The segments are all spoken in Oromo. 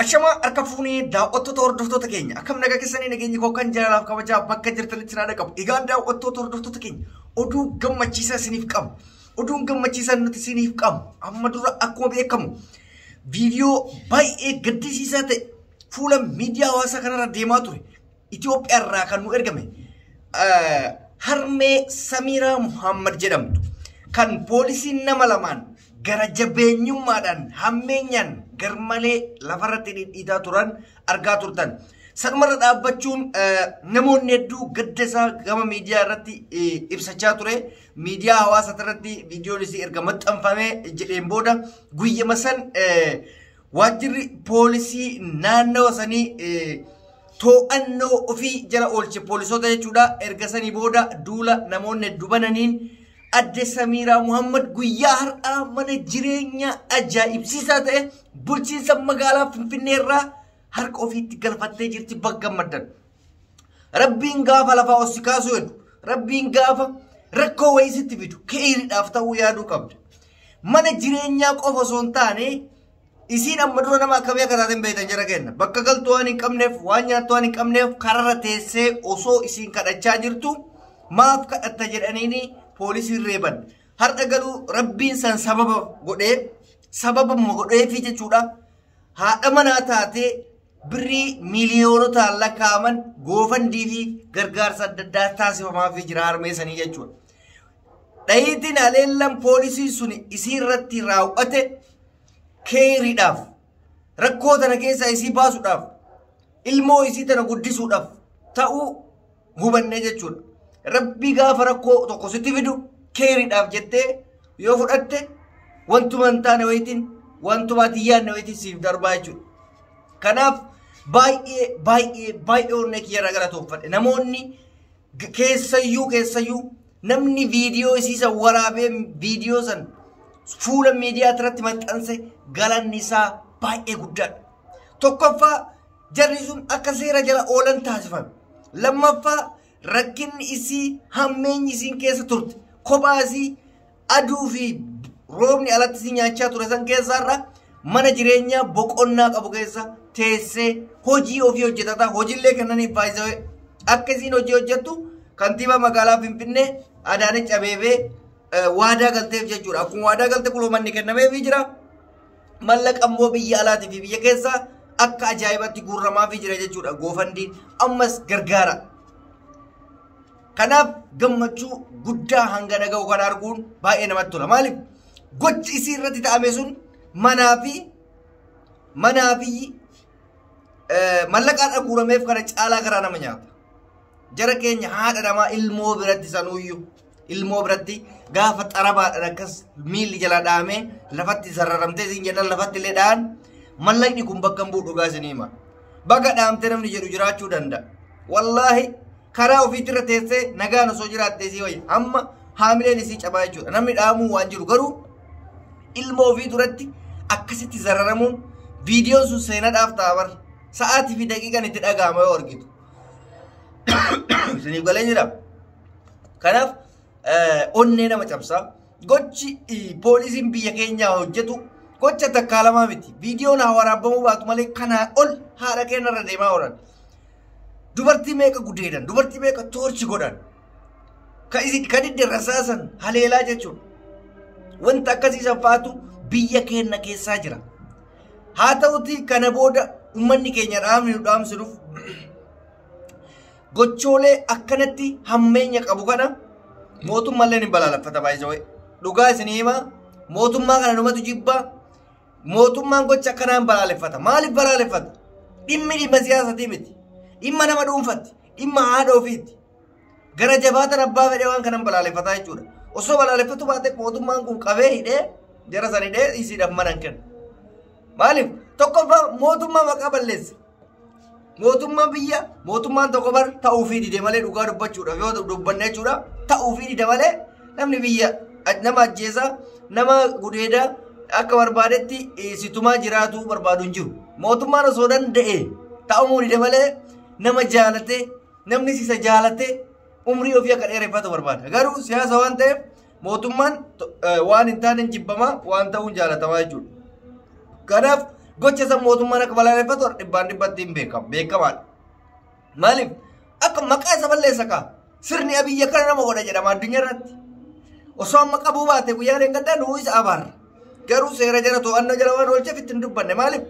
Ashamaa harka fuunee daawwattoota hordoftoota keenya akkam nagaa keessanii nageenyi koo kan jaalalaaf kabajaa bakka jirtanitti naada qabu. Egaan daawwattoota hordoftoota keenya oduu gammachiisaa isiniif qabu. Oduun gammachiisaa nuti isiniif qabu amma dura akkuma beekamu viidiyoo baay'ee gaddisiisaa ta'e fuula miidiyaa hawaasaa kanarra deemaa ture. Itoophiyaa irraa kan nu ergame harmee Samiiraa Muhammad jedhamtu kan poolisiin nama lamaan gara jabeenyummaadhaan hammeenyaan garmalee lafarratti dhidhiitaa turan argaa turtan. Sanumarra dhaabbachuun namoonni hedduu gadda isaa gama miidiyaa irratti ibsachaa ture. Miidiyaa hawaasaa irratti viidiyoon isii erga maxxanfamee jedheen booda guyyama san waajjirri poolisii naannawa sanii to'annoo ofii jala oolche poolisoota jechuudha. Erga sanii booda duula namoonni hedduu bananiin adde Samiiraa Muhammad guyyaa har'aa mana jireenyaa ajaa'ibsiisaa ta'e bulchiinsa magaalaa Finfinnee irraa harka ofiitti galfattee jirti bakka gammaddan. Rabbiin gaafa lafaa ol si kaasuu heddu, Rabbiin gaafa rakkoo wayii sitti fidu keeriidhaaf ta'uu yaaduu qabda. Mana jireenyaa qofa osoo hin taane isiin amma dura nama akkamii akka taateen beektan jara kenna. Bakka galtu waan hin qabneef, waan nyaattu waan hin qabneef kararra teessee osoo isiin kadhachaa jirtu maaf kadhatta jedhaniini poolisiin reeban. Har'a garuu Rabbiin san sababa godhee sababa godheefi jechuudha. Haadha manaa taatee birrii miiliyoonotaan lakkaa'aman goofandii fi gargaarsa adda addaa taasifamaafii jira harmee sanii jechuudha. Dhahiitiin haleellaan poolisii sun isii irratti raawwate keeriidhaaf rakkoo tana keessaa isii baasuudhaaf ilmoo isii tana guddisuudhaaf ta'uu hubanne jechuudha. Rabbi gaafa rakkoo tokko sitti fidu keeriidhaaf jettee yoo fudhatte wantuma hin taane wayitiin wantuma ati hin yaadne wayitiin siif darbaa jechuudha. Kanaaf baay'ee baay'ee baay'ee onnee kiyyarraa galatoonfadhe. Namoonni keessayyuu keessayyuu namni viidiyoo isii san waraabee viidiyoo san fuula miidiyaa irratti maxxanse galanni isaa baay'ee guddaadha. Tokkoffaa jarri sun akka seera jala oolan taasifame. Lammaffaa rakkinni isii hammeenyi isiin keessa turte kophaa isii aduu fi roobni alatti isii nyaachaa ture san keessaarra mana jireenyaa boqonnaa qabu keessa teessee hojii ofii hojjetataa hojiillee kennaniif baay'isee akka isiin hojii hojjettu kantiibaa magaalaa Finfinnee Adaanech Abeebee waadaa galteef jechuudha. Akkuma waadaa galte kuloo manni kennameefii jira. Mallaqa immoo biyya alaatii fi biyya keessaa akka ajaa'ibatti guurramaafii jira jechuudha. Goofandiin ammas gargaara. Kanaaf gammachuu guddaa hanga dhaga'u kan arguun baay'ee namatti tola. Maaliif gochi isii irratti ta'ame sun manaa fi mallaqaan aguurameef kana caalaa garaa nama nyaata. Jara keenya haadha namaa ilmoo biratti sanuuyyuu ilmoo biratti gaafa xarabaadhaan akkas miilli jala dhahamee lafatti sararamtee siin jedhan lafatti illee dhahan mallaqni kun bakka hin bu'u dhugaa isinii hima. Baga dhahamtee namni jedhu jiraachuu danda'a. Wallaahi karaa ofiitirra teessee nagaan osoo jiraattee isii wayya. Amma haamileen isii cabaa jechuudha. Namni dhahamuu waan jiru garuu ilmoo ofii duratti akkasitti zararamuun viidiyoon sun seenaadhaaf ta'a bar. Sa'aatii fi daqiiqaan itti dhaga'ama yoo argitu. Isiniif galee jira. Kanaaf onnee nama cabsa. Gochi poolisiin biyya keenyaa hojjetu gocha takkaa lamaa miti. Viidiyoon haa waraabamuu baatu malee kanaa ol haadha keenyarra deemaa oolan. Dubartii meeqa gudeedan, dubartii meeqa toorchi godhan, kan idde rasaasan haleelaa jechuudha. Wanta akkasii san faatu biyya keenya keessaa jira. Haa ta'uti kana booda uummanni keenya dhaamni nu dhaamsinuuf gochoolee akkanatti hammeenya qabu kana mootummaallee ni balaaleffata baay'isawee. Dhugaa isinii himaa mootummaa kana numatu jibbaa mootummaan gocha akkanaan balaaleffata. Maaliif balaaleffata? Dhimmi dhimma siyaasatii miti. Dhimma nama dhuunfatti. Dhimma haadha ofiitti. Gara jabaatan abbaa fedhee waan kanan balaaleffataa jechuudha. Osoo balaaleffatu baate mootummaan kun qabee hidhee jara san hidhee isiidhaaf mana hin kennu. Maaliif? Tokkoffaa mootummaa maqaa balleessa. Mootummaan biyya mootummaan tokko bar ta'uufii dide malee dhugaa dubbachuudhaaf yoo dubbanne jechuudha ta'uufii dide malee namni biyya nama ajjeesaa nama gudeedaa akka barbaadetti situmaa jiraatu barbaadu hin jiru. Mootummaan osoo danda'e ta'uu dide malee nama jaalatee namni isa jaalatee umrii ofii akka dheereffatu barbaada. Garuu siyaasa waan ta'eef mootummaan waan hin taane jibbamaa waan ta'uun jaalatamaa jechuudha. Kanaaf Gocha san mootummaan akka balaaleffatu dhibbaan dhibbatti hin beekamu beekamaadha. Maaliif akka maqaa isa balleessa kaa sirni Abiyyi akkana nama godha jedhama addunyaa irratti. Osoo amma qabuu baate guyyaa dheengaddaa nuu isa abaarra. Garuu seera jala to'annoo jala waan oolcheef ittiin dubbanne maaliif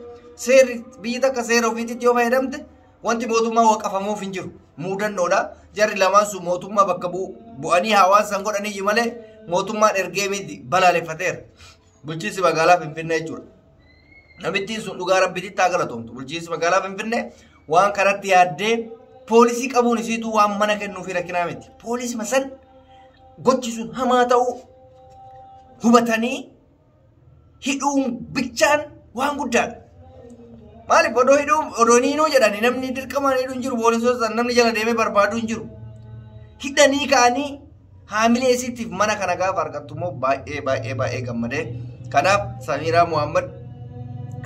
seerri biyyi takka seera ofiititti yoo fayyadamte wanti mootummaa waqafamuuf hin jiru. Muudannoodha. Jarri lamaan sun mootummaa bakka bu'anii hawaasa godhanii malee mootummaan ergee miti balaaleffateera. Bulchiinsi magaalaa Finfinnee jechuudha. Namittiin sun dhugaa rabbiitti haa galatoomtu. Bulchiinsi magaalaa Finfinnee waan kanatti yaaddee poolisii qabuun isiituu waan mana kennuufi rakkinaa miti. Poolisii san gochi sun hamaa ta'uu hubatanii hidhuun bichaan waan guddaadha. Maaliif odoo hidhuun odoo niinuu jedhani namni dirqamaan hidhuun jiru poolisoota namni jala deemee barbaaduu hin jiru. Hidhanii ka'anii haamilee isiitiif mana kana gaafa argattu immoo baay'ee baay'ee baay'ee gammadee. Kanaaf Samiiraa Muhammad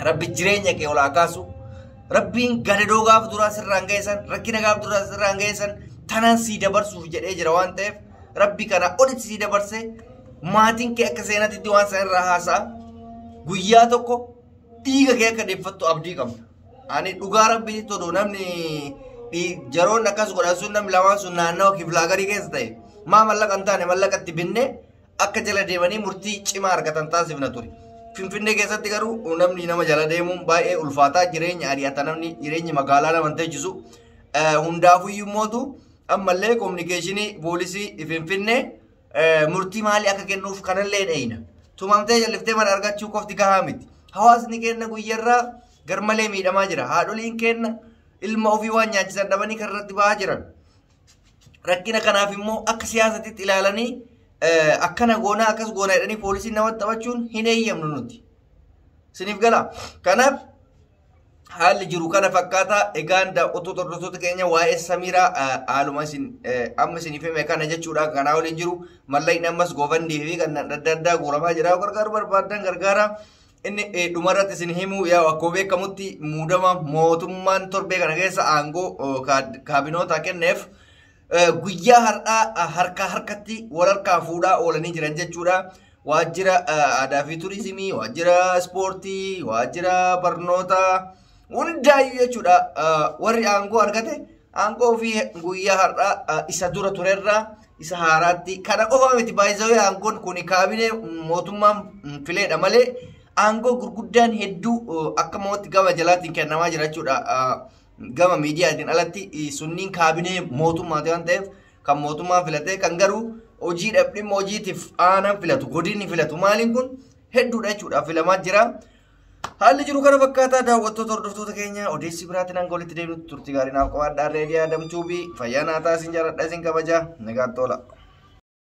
rabbi jireenya kee ol haa kaasu. Rabbiin gadadoo gaafa duraa sirraan ga'eessan rakkina gaafa duraa sirraan ga'eessan tanaan sii dabarsuuf jedhee jira waan ta'eef rabbi kana olitti sii dabarsee maatiin kee akka seenatitti waan san irraa haasa'a. Guyyaa tokko dhiiga kee akka deeffattu abdii qabna. Ani dhugaa rabbiitti odoo namni jaroon akkas godhan sun namni lamaan sun naannawa kiflaagarii keessa ta'e maa mallaqa hin taane mallaqatti binnee akka jala deemanii murtii cimaa argatan taasifna ture. Finfinnee keessatti garuu namni nama jala deemuun baay'ee ulfaataa jireenya ari'ata namni jireenya magaalaa nama hin teechisu. Hundaafuyyuu mootu ammallee kominikeeshinii poolisii Finfinnee murtii maalii akka kennuuf kanallee dheeyna. Tumamtee jalliftee mana argachuu qofti gahaa miti. Hawaasni keenya guyyarraa garmalee miidhamaa jira. Haadholiin keenya ilma ofii waan nyaachisan dhabanii kan irratti ba'aa jiran. Rakkina kanaaf immoo akka siyaasatitti ilaalanii akkana goonaa akkas goonaa jedhanii poolisiin namatti taphachuun hin eeyyamnu nuti. Siniif gala. Kanaaf haalli jiru kana fakkaata. Egaan daawwattoota hordoftoota keenya waa'ee Samiiraa haaluma isin amma isiniif hime kana jechuudha. Kanaa waliin jiru mallaqni ammas goofandii fi kan adda addaa guuramaa jira. Gargaaru barbaadan gargaara. Inni dhumarratti isin himu yaa akkuma beekamutti muudama mootummaan torbee kana keessa aangoo kaabinoota kenneef guyyaa har'aa harka harkatti wal harkaa fuudhaa oolanii jiran jechuudha. Waajjira aadaa fi turizimii, waajjira ispoortii, waajjira barnootaa hundaayyuu jechuudha. Warri aangoo argate aangoo ofii guyyaa har'aa isa dura turerraa isa haaraatti kana qofa miti baay'isawee aangoon kun kaabinee mootummaan fileedha malee aangoo gurguddaan hedduu akka mootti gama jalaatiin kennamaa jira jechuudha. Gama miidiyaatiin alatti sunniin kaabinee mootummaati waan ta'eef kan mootummaan filatee kan garuu hojii dhimma hojiitiif aanaan filatu godinni filatu maaliin kun hedduudha jechuudha filamaa jira. Haalli jiru kana fakkaataa daawwattoota hordoftoota keenya odeessi biraatiin hanga walitti deebinutti turtii gaarii naaf qabaadhaa. Reediyaa Adamtuubii fayyaa naa ta'a isin jaalladha isin kabaja nagaan tola.